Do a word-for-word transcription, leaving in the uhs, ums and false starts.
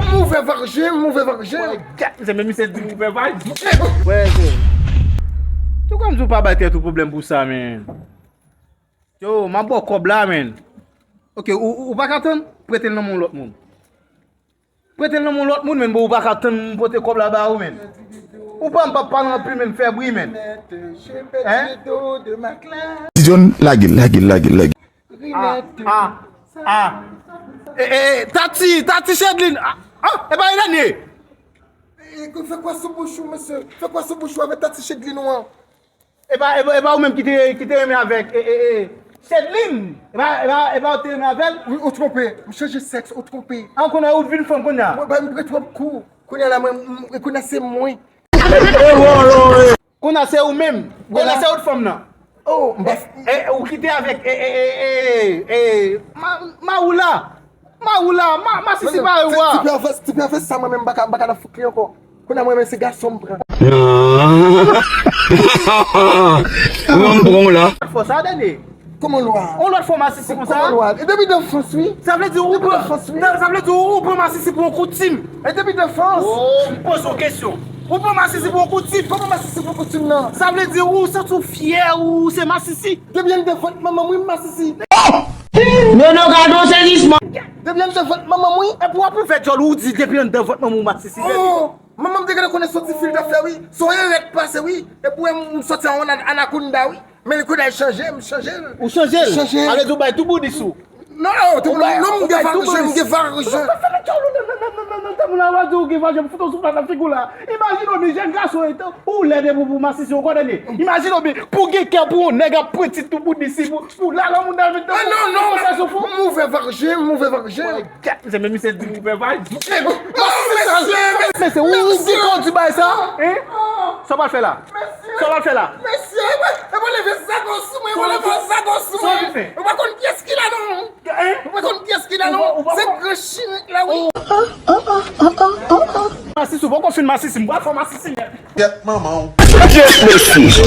M ouvè vag je m, m ouvè vag je m. Gad, se menm misye di m ouvè vag je m. Wè, se. Tou kòm di w pa bay tèt ou pwoblèm pou sa, men. Yo, m ap ba w kòb la, men. Ok, ou, ou, ou pa ka tann? Prete l nan men yon lòt moun. Prete l nan men yon lòt moun, men, bon, ou pa ka tann m pote kòb la ba ou, men. Ou pa m p ap pale anpil, men, fè bri, men. Hein? Ti John, lage l, lage l, lage l, lage l. Ah, ah, ah. Eh, eh, eh, Tati, Tati Chedline. Ah, ah, e pa Elanie. Eh, fè kwa sou bouch ou, mesye? Fè kwa sou bouch ou avèk Tati Chedline ou an? E pa, e pa, e pa ou menm ki te, ki te renmen avèk, eh, eh, eh, Chedline? E pa, e pa, e pa ou te renmen avè l? Wi, ou twonpe. M chanje sèks, ou twonpe. An, kounye a ou vin fanm kounye a? Mwen, ba, m pran twòp kou. Kounye a la, mwen, m, kounye a se mwen. Kounye a se ou menm. Kounye a se ou t fanm nan. Oh, m pa. Eh, eh, ou kite avèk, eh, eh, eh, eh, eh, Ma-, Maoula. Maoula, ma, masisi pa yo a. Ti pè fè, ti pè fè sa, mwen menm m pa ka, m pa ka nan fouk li ankò. Kounye a mwen menm se gason m pran. Ou wè m pran w la. Fò sa, Dani. Kòman lwa? On lòt fò masisi konsa? Kòman lwa? E depi dan fans, wi. Sa vle di ou pran, sa, sa vle di ou pran masisi pou yon koutim. E depi dan fans. Oh, m poze w kesyon. Ou pran masisi pou yon koutim? Kòman masisi pou yon koutim nan? Sa vle di ou santi w fyè ou se masisi? Depi anndan vant manman m, wi, m masisi. Nono, gade yon sezisman. Depi anndan vant manman m, wi. Epi w ap ouvè djòl ou, ou di depi anndan vant manman w masisi, baby. Oh, manman m te gentan konnen soti fil dafè, wi. Se yon erè k pase, wi. Epi w wè m soti an anakonda, wi. Men li kounye a l chanje, m chanje l. Ou chanje l? Chanje l. Ale di w bay tou boudis ou. Non, non, non, m gen vag je m, m gen vag je m. Ou pa fè nan tchòl ou nan, nan, nan, nan, nan tèm ou la, w a di ou gen vag je m, fout yon souflèt nan figi w la. Imajine w, men jèn gason, ou lèd epi pou masisi, ou konprann? Imajine w, men pou gen kè pou yon nèg ap pran ti tou boudis li, pou, pou la, lanmou nan vin tan pou, non, non, pou sa soufou. M ouvè vag je m, m ouvè vag je m. Gad, se menm misye di m ouvè vag je m. Mesye, ou, ou gen kè w di bagay sa, hein? Sa w pral fè la? Sa w pral fè la? Mesye, e mwen, e mwen leve zago sou mwen, e mwen leve zago sou mwen. Ou pa konn kiyès ki la, non. Hein? Ou pa konn kiyès ki la, non. Se gran chirik la, wi. Masisi, ou poko fin masisi, m pral fè w masisi nèt. Kèt manman w. Kèt mesye.